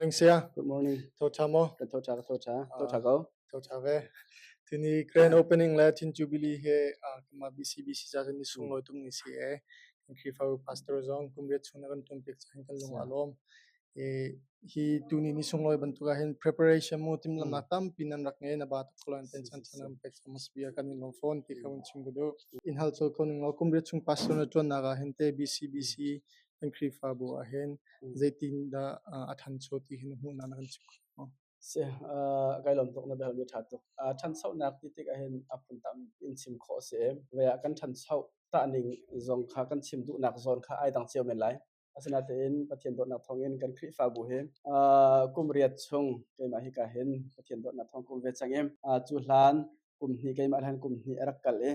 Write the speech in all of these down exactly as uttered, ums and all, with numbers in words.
Lengsia. Good morning. Tho ṭha maw? Ka tho ṭha, ka tho ṭha. Tho ṭha ko. Tho ṭha ve. Tuni grand opening le tin jubilee hi, ah, keimah B C B C ca ni sunglawi tuk ni si e. Kan Khrihfabu pastor zong kum riat chung na kan tum piak caah hin kan lung a lawm. Eh, hi tuni ni sunglawi bantuk ah hin preparation mu timhlamhnak tampi nan rak ngei, na ba tuk khawh lo in attention thang nan pek caah must be a kan in lawm fawn ti kha un chim ka duh. In hal col ko ning lo, kum riat chung pastor na ṭuannak ah hin te B C B C kan Khrihfabu ah hin zeitindah, ah, a ṭhancho ti hin hmuhnak na kan chim ko. Si, ah, kai lawm tuk, na bel mi ṭha tuk. Ah, ṭhanchonak ti tik ah hin a phun tampi in chim khawh a si em. Vei ah kan ṭhancho ta ning zong kha kan chim duhnak zawn kha aa dang cio men lai. Asinatein Pathian dawtnak thawngin kan Khrihfabu hi, ah, kum riat chung keimah hika hin Pathian dawtnak thawng ka um ve cang em. Ah, cu hlan kum hnih, keimah hlan kum hnih a rak kal i,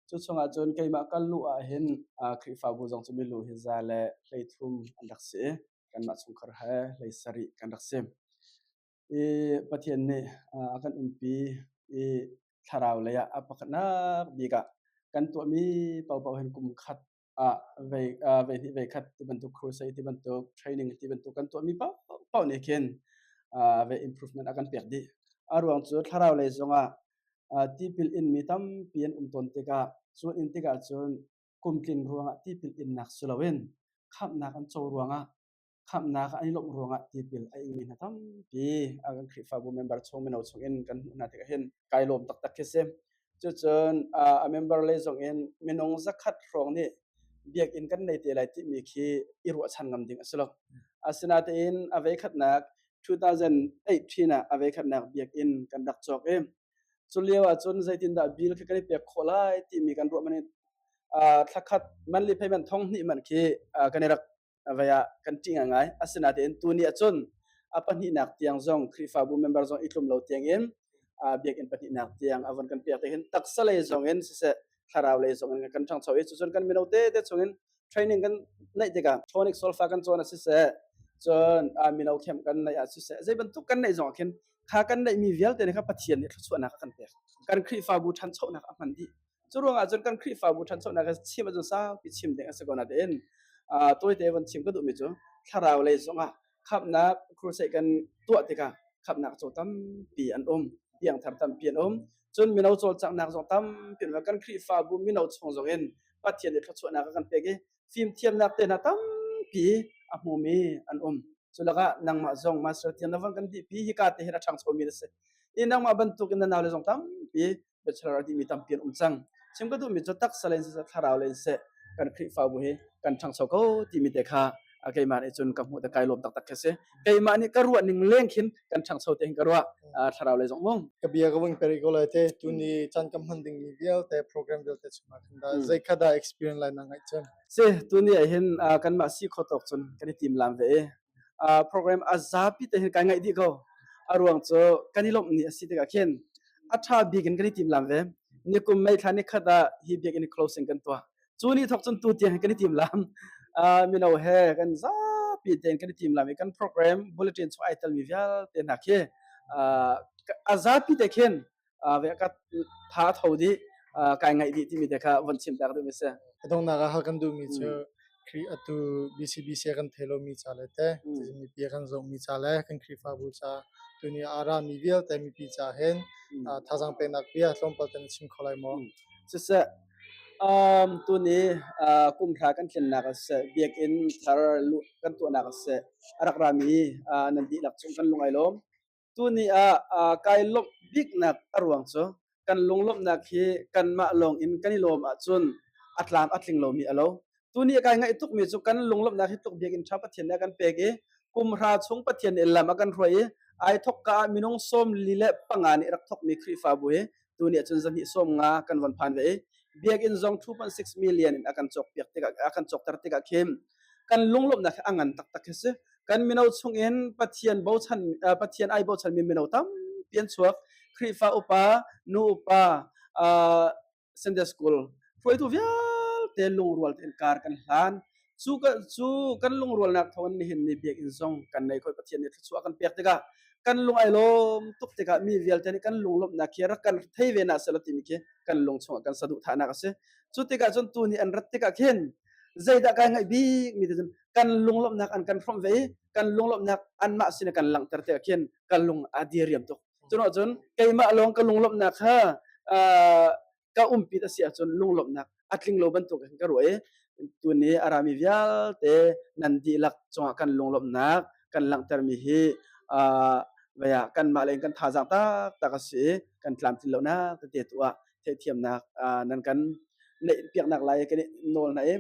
cu chungah cun keimah kal lu ah hin, ah, Khrihfabu zong cu milu hi za le hleithum an rak si i, kanmah chungkhar he hleisarih kan rak si. I Pathian nih, ah, a kan umpi i thlarau lei ah a pakhatnak bik ah kan tuahmi paohpaoh hin kum khat ah vei, ah, vei hnih vei khat ti bantuk crusade ti bantuk training ti bantuk kan tuahmi paohpaoh nih khin, ah, ve improvement a kan pek dih. A ruang cu thlarau lei zongah, ah, tipil in mi tampi an um tawn tikah, cun in tikah cun kumtlin ruangah tipil innak si loin khamhnak an co ruangah, khamhnak an i lawmh ruangah tipil a ingmi hna tampi a kan Khrihfabu member chung mino chungin kan hmuh hna tikah hin kai lawm taktak khi si. Cucun, aa, a member lei zongin minung zakhat hrawng nih biakinn kan nei te lai timi khi i ruahchan ngam ding a si lo. Asinatein a veikhatnak two thousand eighteen ah a veikhatnak biakinn kan rak cawk i, cu lio ahcun zeitindah bill khi kan i pek khawh lai timi kan ruah man i, aa, thlakhat man li phei man thong hnih man khi, aa, kan i rak, aa, vei ah kan ṭih ngaingai. Asinatein tuni ahcun a pahnihnak tiang zong Khrihfabu member zong i tlum lo tiangin, aa, biakinn pahnihnak tiang a von kan pek te hin taksa lei zongin siseh, thlarau lei zongin kan ṭhangcho i, cucun kan mino tete chungin training kan neih tikah tonic solfa kan cawn a siseh, cun, aa, mino camp kan neih ah siseh, zei bantuk kan neih zong ah khin kha kan neihmi vialte nih kha Pathian nih thluachuahnak a kan pek. Kan Khrihfabu ṭhanchonak a hman dih. Cu ruangah cun kan Khrihfabu ṭhanchonak a chim ahcun saupi chim ding a si ko nain, aa, tawite von chim ka duhmi cu thlarau lei zongah khamhnak crusade kan tuah tikah khamhnak co tampi an um, piangthar tampi an um. Cun mino cawlcanghnak zong tampi an um. Kan Khrihfabu mino chung zongin Pathian nih thluachuahnak a kan pek i fimthiamnak te hna tampi a hmumi an um. Cu lakah nangmah zong master tiang na von kan dihpi, hika te hin a ṭhangchomi na si. I nangmah bantukin na nau le zong tampi bachelor a dihmi tampi an um cang. Chim ka duhmi cu taksa lei in siseh, thlarau lei in siseh, kan Khrihfabu hi kan ṭhangcho ko timi te kha, a, keimah nih cun ka hmuh te kai lawm taktak khi si. Keimah nih ka ruah ning leng khin kan ṭhangcho te hin ka ruah, a, thlarau lei zong mung. Ka bia ka vun peri ko lai te, tuni caan ka hman dingmi vialte, program vialte chungah khan dah, zeikhat dah experience lai na ngaih cem? Si, tuni ah hin, a, kanmah si kho tawk cun kan i timlam ve i, aa, program a zapi te hin kai ngaih dih ko. A ruang cu kan i lawmh ni a si tikah khin a ṭha bik in kan i timlam ve. Nikum May thla ni khat ah hi biakinn closing kan tuah. Cu ni thawk cun tu tiang hin kan i timlam. Aa, mino he kan zapi tein kan i timlam i kan program bulletin chung aa telmi vialte hna khi, aa, a zapi te khin aa, ve ka tha tho dih, aa, kai ngaih dih timi te kha von chim tak duhmi si. Ka donghnak ah hal kan duhmi cu Khrih atu B C B C a kan thei lomi ca le te, mipi a kan zohmi ca le kan Khrihfabu ca tuni a rami vialte mipi ca hin, aa, thazaang peknak bia tlawmpal te na chim kho lai maw? Siseh, um, tuni, aa, kum hra kan tlinnak a siseh, biakinn thar luh kan tuahnak a siseh, a rak rami, aa, nan dihlak chung kan lung aa lawm. Tuni ah, aa, kai lawmh biknak a ruang cu kan lunglawmhnak hi kanmah lawngin kan i lawm ahcun a tlam a tling lomi a lo. Tuni a kai ngaih tukmi cu kan lunglawmhnak hi tluk biakinn ṭha Pathian nih a kan pek i, kum hra chung Pathian nih lam a kan hruai i, aa thawk ka ah minung sawmli le panga nih rak thawkmi Khrihfabu hi tuni ahcun zahnih sawmnga kan von phan ve i, biakinn zong two point six million in a kan cawkpiak tikah, a kan cawkter tikah khin kan lunglawmhnak hi a ngan taktak hi si. Kan mino chungin Pathian bochan, aa, Pathian aa bochanmi mino tampi an chuak. Khrihfa upa, nu upa, aa, Sunday school hruaitu vialte lungrual tein kar kan hlan. Cu ka, cu kan lungrualnak thawngin nihin ni biakinn zong kan nei khawh i Pathian nih thluachuah kan pek tikah kan lung aa lawm tuk tikah mi vialte nih kan lunglawmhnak khi rak kan thei ve hna seh law timi khi kan lung chungah kan saduhthahnak a si. Cu tikah cun tuni an rat tikah khin zeidah kai ngaih bikmi te cun kan lunglawmhnak an kan hrawmh ve i, kan lunglawmhnak anmah sin kan langhter tikah khin ka lung a dir riam tuk. Cun ahcun keimah lawng ka lunglawmhnak kha, aa, ka umpi a si ahcun lunglawmhnak a tling lo bantuk ka ruah i, tuni a rami vialte nan dihlak cungah kan lunglawmhnak kan langhtermi hi, aa, vaya kanmah lei kan thazaang taktak a si i, kan tlamtlin lonak tete tu ah theihthiamnak, aa, nan kan neih piaknak lai kan i nawl hna i,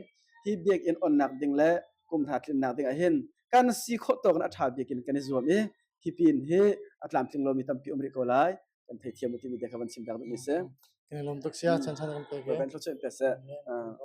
hi biakinn onnak ding le kum hra tlinnak ding ah hin kan si khawh tawk in a ṭha biakinn kan i zuam i, hi pin hi a tlamtling lomi tampi um rih ko lai, kan theihthiam uh timi te kha van chim tak duhmi si. Kan i lawm tuk sia, chan chan kan pe ke. Kan thluachuah pe seh. Aa.